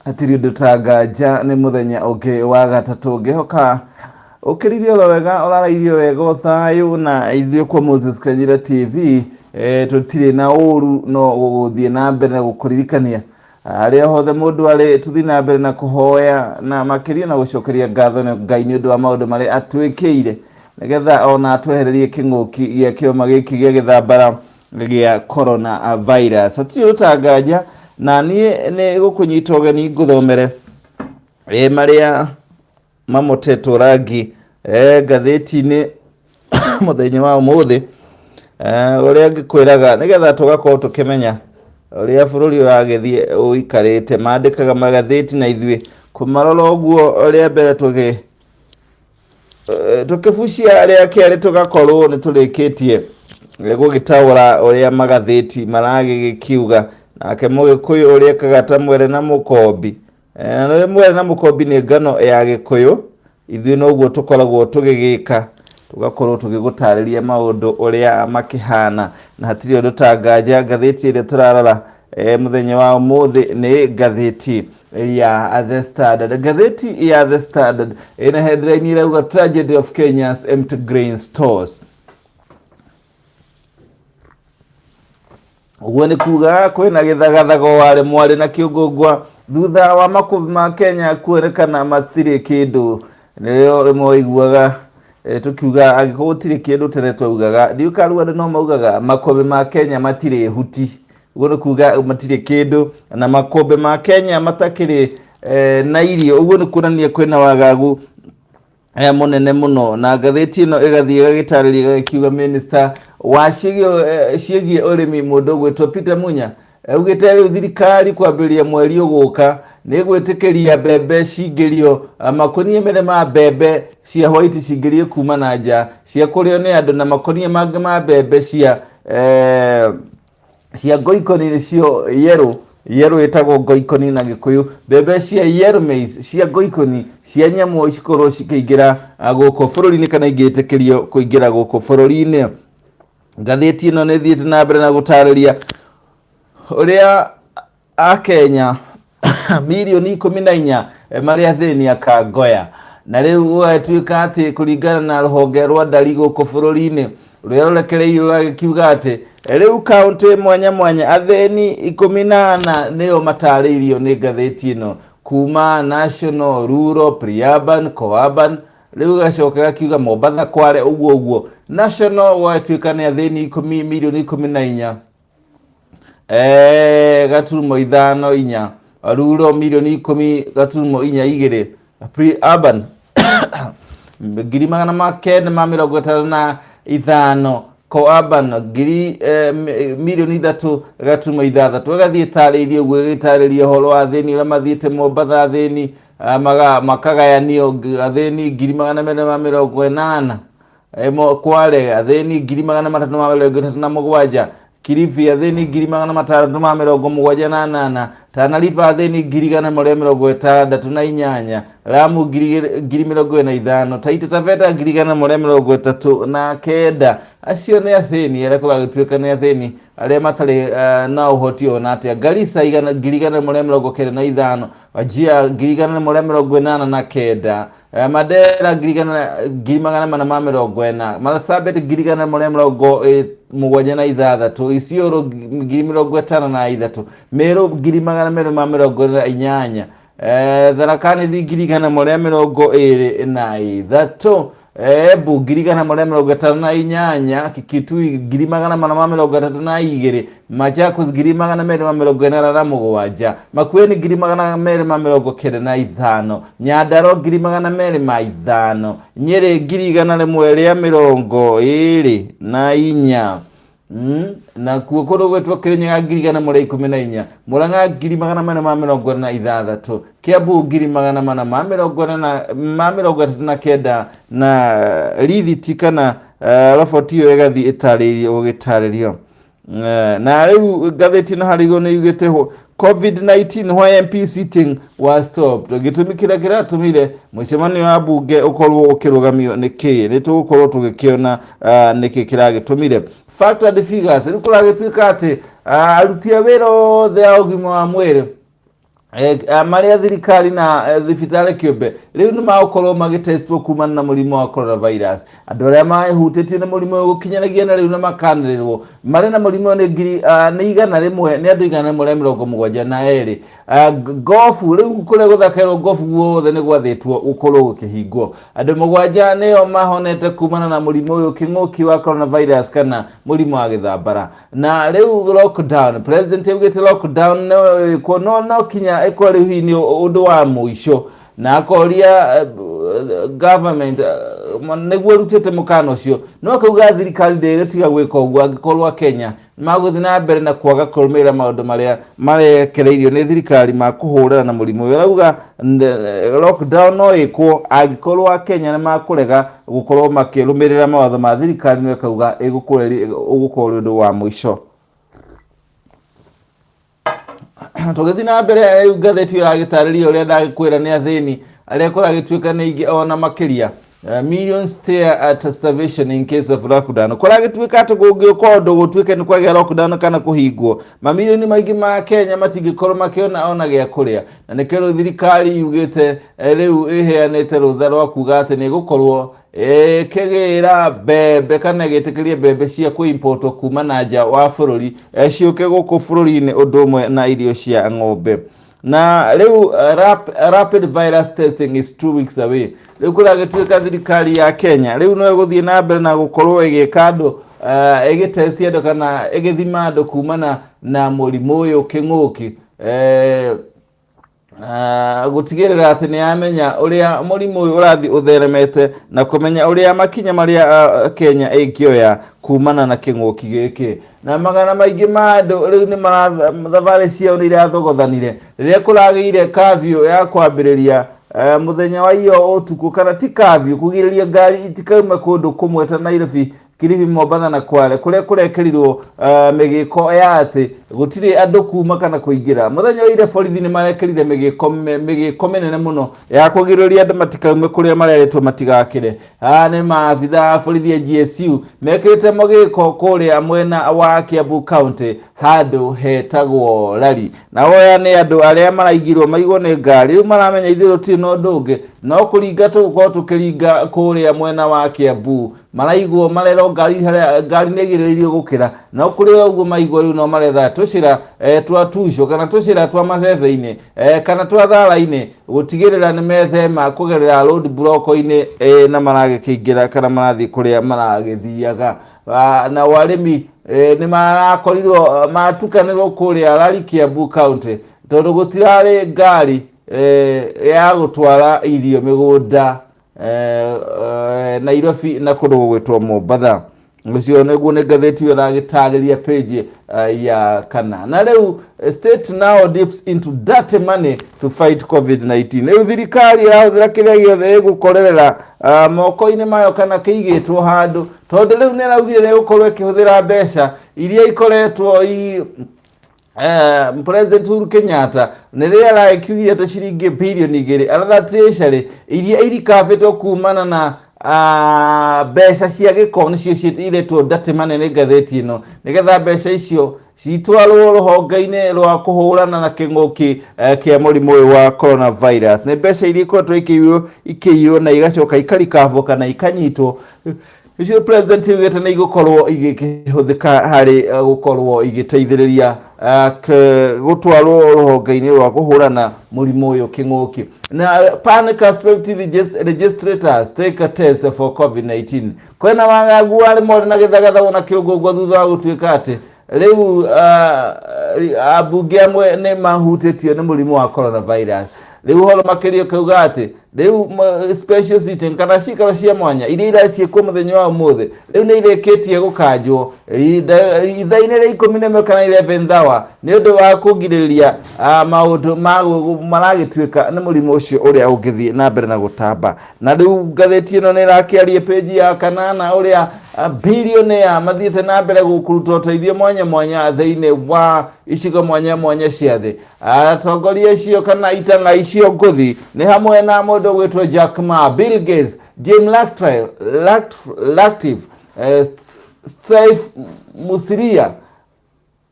Hatirĩ ũndũ ta nganja nĩ mũthenya ũngĩ wa gatatũ. Ngĩhoka ũkĩririe oro wega, ũrarairie wega o thayũ na ithuĩ kwa Moses Kanyira TV tũtirĩ na ũru no gũgũthiĩ na mbere na gũkũririkania harĩa hothe mũndũ arĩ tũthiĩ na mbere na kũhoya na makĩria na gũcokeria ngatho nĩ Ngai nĩ ũndũ wa maũndũ marĩa atwĩkĩire nĩgetha ona atwehererie kĩng'ũki gĩa kĩoma gĩkĩ gĩa gĩthambara gĩa corona virus. Hatirĩ ũndũ ta nganja na niĩ nĩ gũkũnyita ũgeni ngũthomere marĩa mamotetwo rangi ngathĩti-inĩ mũthenya wa ũmũthĩ, ũrĩa ngĩkwĩraga nĩgetha tũgakorwo tũkĩmenya ũrĩa bũrũri ũragĩthiĩ ũikarĩte. Mandĩkaga magathĩti na ithuĩ kũmarora ũguo rĩa mbere tũgĩ tũkĩbucia rĩa kerĩ tũgakorwo nĩ tũrĩkĩtie gũgĩtaũra ũrĩa magathĩti maragĩgĩkiuga. Nake Mũgĩkũyũ ũrĩa ekaga ta mwere na mũkombi. Na mwere na mũkombi nĩ ngano ya Gĩkũyũ, ithuĩ noguo tũkoragwo tũgĩgĩka, tũgakorwo tũgĩgũtarĩria maũndũ ũrĩa makĩhana, na hatirĩ ũndũ ta nganja. Ngathĩti ĩrĩa tũrarora mũthenya wa ũmũthĩ nĩ ngathĩti ya The Standard. Ngathĩti ya The Standard ĩna headline ĩrauga Tragedy of Kenya's Empty Grain Stores. Ũguo nĩ kuga kwĩna gĩthagathago warĩ mwarĩ na kĩũngũngwa thutha wa makũmbĩ ma Kenya kuonekana matirĩ kĩndũ. Nĩrĩo rĩmwe waiguaga tũkiuga angĩkorwo gũtirĩ kĩndũ tene twaugaga, ndiũĩ kana rĩu andũ no maugaga makũmbĩ ma Kenya matirĩ huti. Ũguo nĩ kuga matirĩ kĩndũ na makũmbĩ ma Kenya matakĩrĩ na irio. Ũguo nĩ kuonania kwĩna wagagu mũnene mũno. Na ngathĩti ĩno ĩgathiĩ ĩgagĩtarĩria ĩgagĩkiuga minister wa ciĩgiĩ ũrĩmi mũndũ ũgwĩtwo Peter Munya augĩte rĩu thirikari kwambĩrĩria mweri ũgũka nĩ ĩgwĩtĩkĩria mbembe cingĩrio, makũnia merĩ ma mbembe cia white cingĩrio kuma na nja cia kũrĩo nĩ andũ, na makũnia mangĩ ma mbembe cia ngoikoni nĩcio yerũ yerũ ĩtagwo ngoikoni na Gĩkũyũ, mbembe cia yellow maize cia ngoikoni cia nyamũ cikorwo cikĩingĩra gũkũ bũrũri-inĩ kana ingĩtĩkĩrio kũingĩra gũkũ bũrũri-inĩ. Ngathĩti ĩno nĩ ĩthiĩte na mbere na gũtarĩria ũrĩa Akenya mirioni 14 marĩ athĩni akangoya, na rĩu gũgatuĩka atĩ kũringana na rũhonge rwa ndari gũkũ bũrũri-inĩ rũrĩa rũrekereirio rũragĩkiuga atĩ rĩu kaũntĩ mwanya mwanya athĩni 14 nĩo matarĩirio nĩ ngathĩti ĩno kuma national, rural, pre-urban, co-urban. Rĩu gacoka gakiuga Mombatha, Kware, ũguo ũguo. National gũgatuĩka nĩ athĩni ikũmi mirioni 14 gaturumo ithano inya, rural mirioni 10.42, pre-urban 955,000, co-urban ngiri mirioni 3.6. Ĩgathiĩ ĩtarĩirie ũguo, ĩgĩtarĩria ũhoro wa athĩni ũrĩa mathiĩte Mombatha, athĩni makagayanio, athĩni 280,000, Kware athĩni 337,000, Kilifi athĩni 678,000, Tana River athĩni 168,000, Lamu 45,000, Taita Taveta 139,000. Acio nĩ athĩni arĩa kũragĩtuĩka nĩ athĩni arĩa matarĩ na ũhoti ona atĩa. Garissa 195,000, Wajir 189,000, Mandera 440,000, Marsabit 176,000, Isiolo 53,000, Meru 248,000, Tharaka Nithi 123,000, Embu 158,000, Kitui 432,000, Machakos 287,000, Makueni 295,000, Nyandarua 205,000, Nyeri 124,000. Nakuo kũndũ gwĩtwo Kĩrĩnyaga 114,000, Mũrang'a 446,000, Kiambu 439,000, na rithiti kana roboti ĩyo ĩgathiĩ ĩtarĩirio gũgĩtarĩrio. Na rĩu ngathĩti ĩno harĩ igũrũ nĩ yugĩte COVID-19 why MP sitting was stopped. Gĩtũmi kĩrĩa kĩratũmire mũcemanio wa mbunge ũkorwo ũkĩrũgamio nĩ kĩĩ? Nĩ tũgũkorwo tũgĩkĩona nĩkĩ kĩragĩtũmire. Fact and figures, rĩu kũragĩtuĩka atĩ aruti a wĩra othe a ũgima wa mwĩrĩ Marĩa thirikari na thibitarĩ kĩũmbe rĩu nĩ magũkorwo magĩtestwo kumana na mũrimũ wa coronavirus. Andũ arĩa mahutĩtio nĩ mũrimũ ũyũ gũkinyanagia na rĩu na makanĩrĩrwo marĩ na mũrimũ ũyũ nĩ ngiri nĩ igana rĩmwe nĩ andũ 172. Ngobu rĩu kũrĩa gũthakerwo ngobu guothe nĩ gwathĩtwo gũkorwo gũkĩhingwo. Andũ 7 nĩo mahonete kumana na mũrimũ ũyũ kĩng'ũki wa coronavirus kana mũrimũ wa gĩthambara. Na rĩu lockdown, president augĩte lockdown no ĩkwo, no kinya ĩkorwo rĩu hihi nĩ ũndũ wa mũico, na akoria government nĩguo ĩrutĩte mũkana ũcio, no akauga thirikari ndĩgũtiga gwĩka ũguo angĩkorwo Kenya magũthiĩ na mbere na kwaga kũrũmĩrĩra maũndũ marĩa marekereirio nĩ thirikari ma kũhũrana na mũrimũ ũyũ. Arauga lockdown no ĩkwo angĩkorwo Akenya nĩ makũrega gũkorwo makĩrũmĩrĩra mawatho ma thirikari, no ĩkauga ũgũkorwo ũrĩ ũndũ wa mũico. Tũgĩthiĩ na mbere, rĩu ngathĩti ĩyo ĩragĩtarĩria ũrĩa ndagĩkwĩra nĩ athĩni arĩa kũragĩtuĩka nĩ aingĩ ona makĩria. Millions stare at starvation in case of lockdown. Kũragĩtuĩka atĩ kũngĩũka ũndũ gũtuĩke nĩ kwagĩa lockdown kana kũhingwo, mamirioni maingĩ ma Kenya matingĩkorwo makĩona ona gĩa kũrĩa, na nĩkĩo rĩu thirikari yugĩte rĩu ĩheanĩte rũtha rwa kuga atĩ nĩ ĩgũkorwo ĩkĩgĩra mbembe kana ĩgĩtĩkĩria mbembe cia kũimportwo kuma na nja wa bũrũri ciũke gũkũ bũrũri-inĩ, ũndũ ũmwe na irio cia ng'ombe. Na rĩu rapid virus testing is 2 weeks away. Rĩu kũragĩtuĩka thirikari ya Kenya rĩu no ĩgũthiĩ na mbere na gũkorwo ĩgĩka andũ, ĩgĩtesti andũ kana ĩgĩthima andũ kumana na mũrimũ ũyũ kĩng'ũki, gũtigĩrĩra atĩ nĩ yamenya ũrĩa mũrimũ ũyũ ũrathiĩ ũtheremete na kũmenya ũrĩa makinya marĩa Kenya ĩngĩoya kumana na kĩng'ũki gĩkĩ. Na magana maingĩ ma andũ rĩu nĩ mara thabarĩ ciao nĩ irathogothanire rĩrĩa kũragĩire curfew ya kwambĩrĩria mũthenya wa iyo ũtukũ, kana ti curfew, kũgirĩrĩria ngari itikaume kũndũ kũmwe ta Nairobi, Kilifi, Mombatha na Kwale, kũrĩa kũrekĩrirwo mĩgĩko ya atĩ gũtirĩ andũ kuma kana kũingĩra. Mũthenya wa ira borithi nĩ marekĩrire mĩgĩko mĩnene mũno ya kũgirĩrĩria andũ matikaume kũrĩa marerĩtwo matigakĩre. Aya nĩ maabitha a borithi a GSU mekĩrĩte mũgĩko kũrĩa mwena wa Kiambu County handũ hetagwo Rari, na oya nĩ andũ arĩa maraigirwo maigwo nĩ ngari. Rĩu maramenya ithuĩ tũtirĩ na ũndũ ũngĩ no kũringa tũgũkorwo tũkĩringa kũrĩa mwena wa Kiambu. Maraigwo marerwo ngari harĩa ngari nĩ ĩgirĩrĩirio gũkĩra, no kũrĩ ũguo maigwo rĩu no maretha tũcĩra twa tuco kana tũcĩra twa mabebe-inĩ kana twa thara-inĩ gũtigĩrĩra nĩ methema kũgerera road block-inĩ na maragĩkĩingĩra kana marathiĩ kũrĩa maragĩthiaga. Na arĩmi nĩ marakorirwo matukanĩrwo kũrĩa Rari, Kiambu County, tondũ gũtirarĩ ngari ya gũtwara irio mĩgũnda Nairobi na kũndũ gũgwĩtwo Mombatha. Ũcio nĩguo nĩ ngathĩti ĩyo ĩragĩtarĩria page ya kana. Na rĩu state now dips into dirty money to fight COVID-19. Rĩu thirikari ĩrahũthĩra kĩrĩa gĩothe ĩgũkorerera moko-inĩ mayo kana kĩigĩtwo handũ, tondũ rĩu nĩ ĩraugire nĩ ĩgũkorwo ĩkĩhũthĩra mbeca iria ikoretwo i President Uhuru Kenyatta nĩ rĩrĩa aragĩkiugire atĩ ciringi birioni 2 aratha treasury iria irikabĩtwo kumana na mbeca cia gĩko nĩcio iretwo dirty money nĩ ngathĩti ĩno, nĩgetha mbeca icio citwarwo rũhonge-inĩ rwa kũhũrana na kĩng'ũki kĩa mũrimũ ũyũ wa coronavirus. Nĩ mbeca iria ikoretwo ikĩiywo na igacoka ikarikabwo kana ikanyitwo, icio president yugĩte nĩ igũkorwo igĩkĩhũthĩka harĩ gũkorwo igĩteithĩrĩria gũtwarwo rũhonge-inĩ rwa kũhũrana mũrimũ ũyũ kĩng'ũki. Na panic as 50 registrators take a test for COVID-19. Kwĩna wagagu warĩ morĩ na gĩthagathago na kĩũngũngũ thutha wa gũtuĩka atĩ rĩu ambunge amwe nĩ mahutĩtio nĩ mũrimũ wa coronavirus. Rĩu ũhoro makĩria ũkauga atĩ rĩu special sitting kana cikaro cia mwanya iria iraciĩkwo mũthenya wa ũmũthĩ rĩu nĩ irĩkĩtie gũkanjwo ithaa-inĩ rĩa 11 kana 11 hour, nĩ ũndũ wa kũgirĩrĩria maũndũ maragĩtuĩka nĩ mũrimũ ũcio ũrĩa ũngĩthiĩ na mbere na gũtamba. Na rĩu ngathĩti ĩno nĩ ĩrakĩaria page ya kanana ũrĩa billionaire mathiĩte na mbere kũruta ũteithio mwanya mwanya thĩinĩ wa icigo mwanya mwanya cia thĩ. Atongoria icio kana itang'a icio ngũthi nĩ hamwe na mũndũ ũgwĩtwo Jack Ma, Bill Gates, Jim Ratcliffe, Steve Musiria,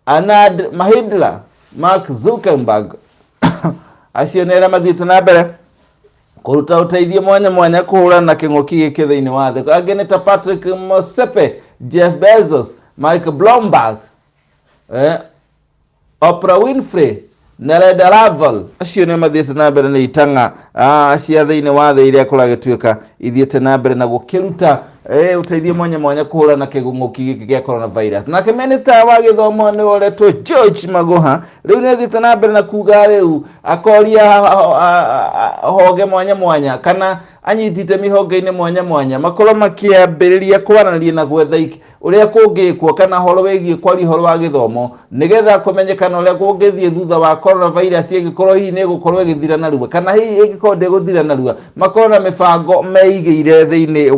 Anand Mahindra, Mark Zuckerberg. Acio nĩ arĩa mathiĩte na mbere kũruta ũteithio mwanya mwanya kũhũrana na kĩng'ũki gĩkĩ thĩinĩ wa thĩ. Angĩ nĩ ta Patrick Motsepe, Jeff Bezos, Mike Bloomberg, Oprah Winfrey na Reda Ravel. Acio nĩ mathiĩte na mbere nĩ itang'a cia thĩinĩ wa thĩ iria kũragĩtuĩka ithiĩte na mbere na gũkĩruta ũteithio mwanya mwanya kũhũrana na kĩgũng'ũki gĩkĩ gĩa coronavirus. Nake minister wa gĩthomo nĩ ũretwo George Magoha rĩu nĩ athiĩte na mbere na kuga rĩu akoria honge mwanya mwanya kana anyitite mĩhonge-inĩ mwanya mwanya makorwo makĩambĩrĩria kwaranĩria na gwetha ũrĩa kũngĩkwo kana horo wĩgiĩ kwaria ũhoro wa gĩthomo nĩgetha kũmenyekana ũrĩa kũngĩthiĩ thutha wa coronavirus ĩngĩkorwo hihi nĩ ĩgũkorwo ĩgĩthira narua kana hihi ĩngĩkorwo ndĩgũthira narua, makorwo na mĩbango meigĩire thĩinĩ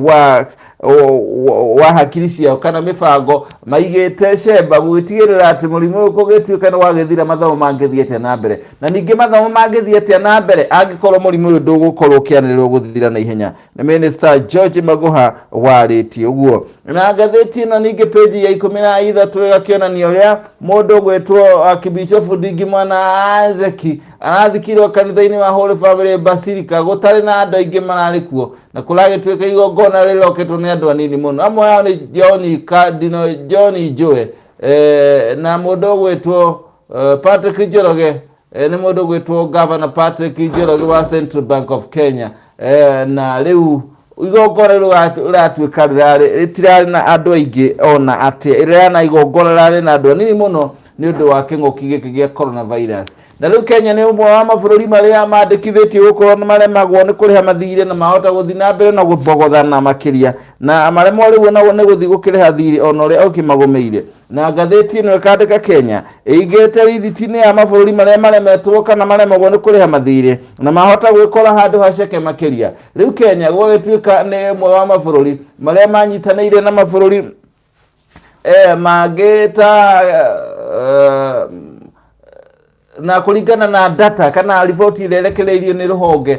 wa hakiri ciao kana mĩbango maigĩte cemba gũgĩtigĩrĩra atĩ mũrimũ ũyũ kũgĩtuĩka nĩ wagĩthira mathomo mangĩthiĩ atĩa na mbere, na ningĩ mathomo mangĩthiĩ atĩa na mbere angĩkorwo mũrimũ ũyũ ndũgũkorwo ũkĩanĩrĩrwo gũthira na ihenya. Nĩ Minister George Magoha warĩtie ũguo. Na ngathĩti ĩno ningĩ page ya 13 ĩgakĩonania ũrĩa mũndũ ũgwĩtwo Archbishop Ndingi Mwana Isaac arathikirwo kanitha-inĩ wa Holy Family Basilica gũtarĩ na andũ aingĩ mararĩ kuo, na kũragĩtuĩka igongona rĩroketwo nĩ andũ anini mũno. Amwe ao nĩ John Cardinal John Njue na mũndũ ũgwĩtwo Patrick Njoroge, nĩ mũndũ ũgwĩtwo Governor Patrick Njoroge wa Central Bank of Kenya. Na rĩu igongona rĩratuĩka rĩtirarĩ na andũ aingĩ ona atĩa, rĩrarĩ na igongona rĩrarĩ na andũ anini mũno nĩ ũndũ wa kĩng'ũki gĩkĩ gĩa coronavirus. Na rĩu Kenya nĩ ũmwe wa mabũrũri marĩa mandĩkithĩtio gũkorwo nĩ maremagwo nĩ kũrĩha mathirĩ na mahota gũthiĩ na mbere na gũthogothana makĩria, na maremwo rĩu ona nĩ gũthiĩ gũkĩrĩha thirĩ ona ũrĩa ũkĩmagũmĩire. Na ngathĩti ĩno ĩkandĩka Kenya ĩigĩte rithiti-inĩ ya mabũrũri marĩa maremetwo kana maremagwo nĩ kũrĩha mathirĩ na mahota gwĩkora handũ haceke makĩria. Rĩu Kenya gwagĩtuĩka nĩ ĩmwe wa mabũrũri marĩa manyitanĩire na mabũrũri mangĩ ta na kũringana na data kana riboti ĩrĩa ĩrekereirio nĩ rũhonge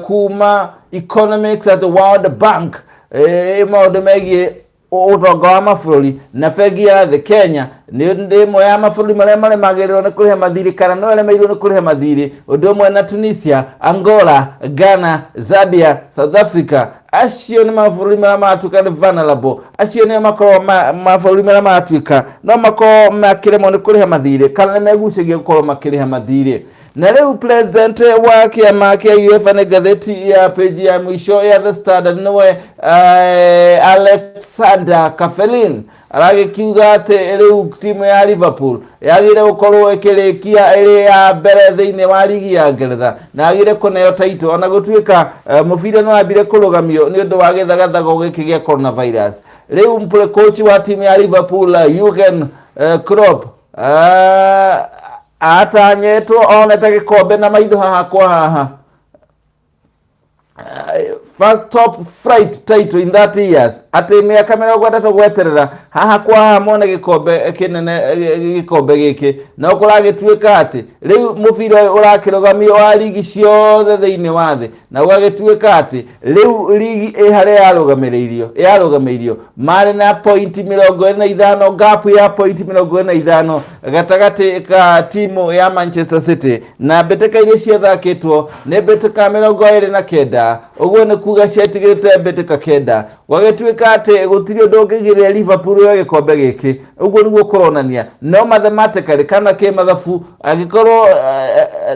kuma Economics at the World Bank, maũndũ megiĩ ũtonga wa mabũrũri na bengi ya thĩ, Kenya nĩ ĩmwe ya mabũrũri marĩa maremagĩrĩrwo nĩ kũrĩha mathirĩ kana no ĩremeirwo nĩ kũrĩha mathirĩ, ũndũ ũmwe na Tunisia, Angola, Ghana, Zambia, South Africa. Acio nĩ mabũrũri marĩa maratuĩka nĩ vulnerable. Acio nĩo makoragwo mabũrũri marĩa maratuĩka no makorwo makĩremwo nĩ kũrĩha mathirĩ kana nĩ megucagia gũkorwo makĩrĩha mathirĩ. Na rĩu president wa kĩama kĩa UEFA, nĩ ngathĩti ya page ya mũico ya The Standard, nĩwe Alexander Ceferin aragĩkiuga atĩ rĩu timu ya Liverpool yagĩrĩire gũkorwo ĩkĩrĩkia ĩrĩ ya mbere thĩinĩ wa ligi ya Ngeretha na yagĩrĩire kũneo title ona gũtuĩka mũbira nĩ wambire kũrũgamio nĩ ũndũ wa gĩthagathago gĩkĩ gĩa coronavirus. Rĩu coach wa timu ya Liverpool Jurgen Klopp atanyĩtwo onete gĩkombe na maitho haha kwa haha, first top flight title in 30 years, atĩ mĩaka 30 gweterera haha kwa haha mone gĩkombe kĩnene, gĩkombe gĩkĩ. No kũragĩtuĩka atĩ rĩu mũbira ũyũ ũrakĩrũgamio wa ligi ciothe thĩinĩ wa thĩ, na gũgagĩtuĩka atĩ rĩu ligi ĩ harĩa yarũgamĩrĩirio marĩ na pointi 25, gap ya pointi 25 gatagatĩ ka timu ya Manchester City, na mbĩtĩka iria ciathakĩtwo nĩ mbĩtĩka 29, ũguo nĩ kuga ciatigĩrĩte mbĩtĩka 9. Gwagĩtuĩka atĩ gũtirĩ ũndũ ũngĩgirĩrĩria Liverpool yoe gĩkombe gĩkĩ, ũguo nĩguo kũronania. No mathematically kana kĩmathabu, angĩkorwo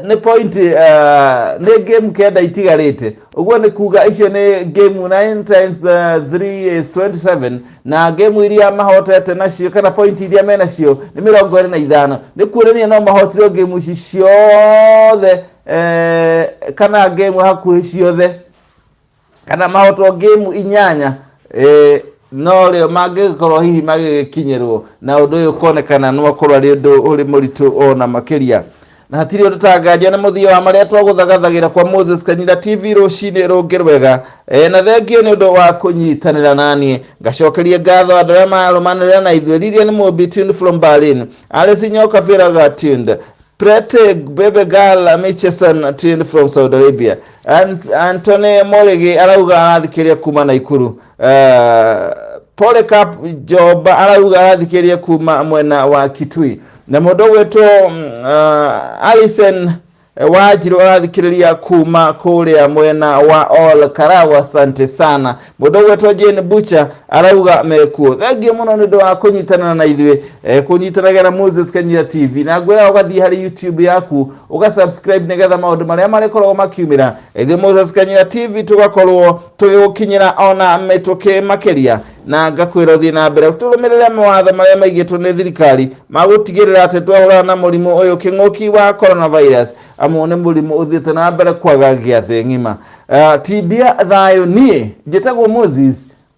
nĩ point nĩ game 9 itigarĩte, ũguo nĩ kuga icio nĩ game 9 times 3 is 27, na game iria mahotete nacio kana point iria menacio nĩ 25, nĩ kuonania no mahotirwo game ici ciothe kana game hakuhĩ ciothe kana mahotwo game 8, no rĩo mangĩkorwo hihi magĩgĩkinyĩrwo na ũndũ ũyũ kuonekana no akorwo arĩ ũndũ ũrĩ mũritũ ona makĩria. Na hatirĩ ũndũ tanganja na mũthia wa marĩa twagũthagathagĩra kwa Moses Kanyira TV rũcinĩ rũngĩ rwega, na thengio nĩ ũndũ wa kũnyitanĩra naniĩ. Ngacokeria ngatho andũ arĩa marũmanĩrĩra na ithuĩ. Lilian Mũmbi tuned from Berlin, Alice Nyoka Bĩraga tuned, Prete Bebe Girl Mitchison tuned from Saudi Arabia, and Anthony Morigi arauga arathikĩrĩria kuma Naikuru, Polycarp Joba arauga arathikĩrĩria kuma mwena wa Kitui, na mũndũ ũgwĩtwo Alison Wanjirũ arathikĩrĩria kuma kũrĩa mwena wa Ol Karau, asante sana. Mũndũ ũgwetwo Jane Butcher arauga mekuo. Thengiũ mũno nĩ ũndũ wa kũnyitanĩra na ithuĩ, kũnyitanagĩra na Moses Kanyira TV, na ngwĩra ũgathiĩ harĩ YouTube yaku ũga subscribe nĩgetha maũndũ marĩa marĩkoragwo makiumĩra ithuĩ Moses Kanyira TV tũgakorwo tũgĩgũkinyĩra ona mĩtũkĩ makĩria. Na ngakwĩra ũthiĩ na mbere tũrũmĩrĩre mawatho marĩa maigĩtwo nĩ thirikari ma gũtigĩrĩra atĩ twahũrana na mũrimũ ũyũ kĩng'ũki wa coronavirus, amu nĩ mũrimũ ũthiĩte na mbere kwagagia thĩ ng'ima. Tindia thayũ. Niĩ njĩtagwo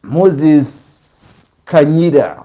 Moses Kanyira.